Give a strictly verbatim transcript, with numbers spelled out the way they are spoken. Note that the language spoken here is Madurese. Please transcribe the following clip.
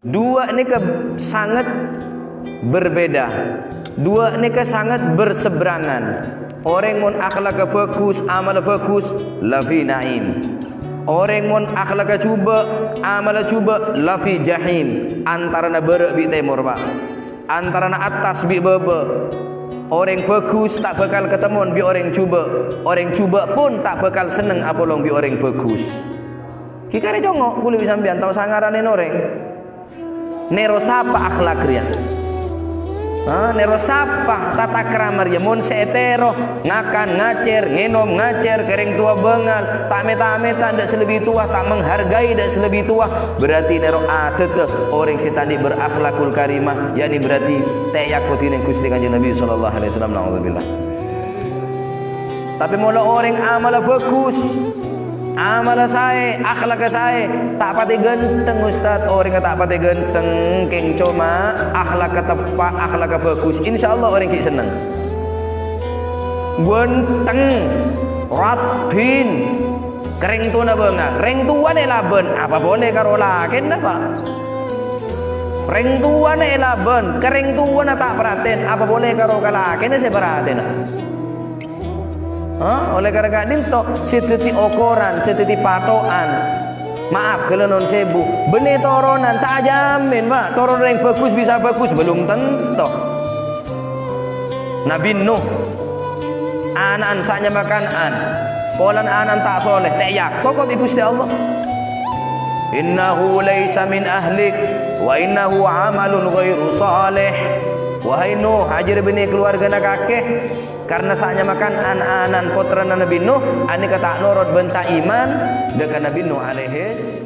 Dua nèka sanget berbeda. Dua nèka sanget berseberangan. Orèng mon akhlakka bhâghus, amalla bhâghus, lafi na'im. Orèng mon akhlakka jhubâ', amalla jhubâ', lafi jahim. Antarana bârâ' bi' tèmor, Pak. Antarana attas bi' bâbâ. Orèng bhâghus ta' bhâkal katemmowan bi' orèng jhubâ'. Orèng jhubâ' pon ta' bhâkal senneng apolong bi' orèng bhâghus. Ghi' karè congo', kulâ bi' sampèyan tao sangaranè orèng. Nèro sapa akhlak rèya? Ha, nèro sapa tata krama rèya? Mon sè ètèro, ngakan, ngacèr, ngènom, ngacèr, ka rèng towa bângal, ta' mèt-amètan dâ' sè lebbi towa, ta' menghargai dâ' sè lebbi towa, berarti nèro adatta orèng sè ta' andi' berakhlakul karimah, yakni berarti ta' èakodhi neng Ghustè Kanjeng Nabi sallallahu alaihi wasallam. Na'udzubillah. Tapè mola orèng amalla bhâghus, amalla saè, akhlakka saè, ta' patè ghântheng, Ustaz. Orèngnga ta' patè ghântheng, kèng coma akhlakka teppa', akhlakka bhâghus. Insyaallah orèng ghi' senneng. Ghântheng, raddhin, ka rèng towana bângal. Rèng towana èlabân, apa polè karo lakèna, Pak? Rèng towana èlabân, ka rèng towana ta' parhatèn, apa polè karo kalakèna sè parhatèna? Ha? Oleh karana ka'dinto sè dhâddhi okoran, sè dhâddhi pato'an. Maaf, ghellâ' non sèbu. Bânnè toronan ta' ajhâmin, Pak. Toron rèng bhâghus bisa bhâghus, belum tentu. Nabi Nuh, ana'na sè anyama Kan'an. Polana ana'na ta' soleh, ta' èakob bi' Ghustè Allah. "Innahu laisa min ahlik, wa innahu amalun ghairu saleh." Wahai Nuh, ajhâr bânnè kalowargana kakè, karna sè anyama Kan'an, ana'na pottrana Nabi Nuh, anèka ta' norot bân ta' iman dâ' ka Nabi Nuh alaihis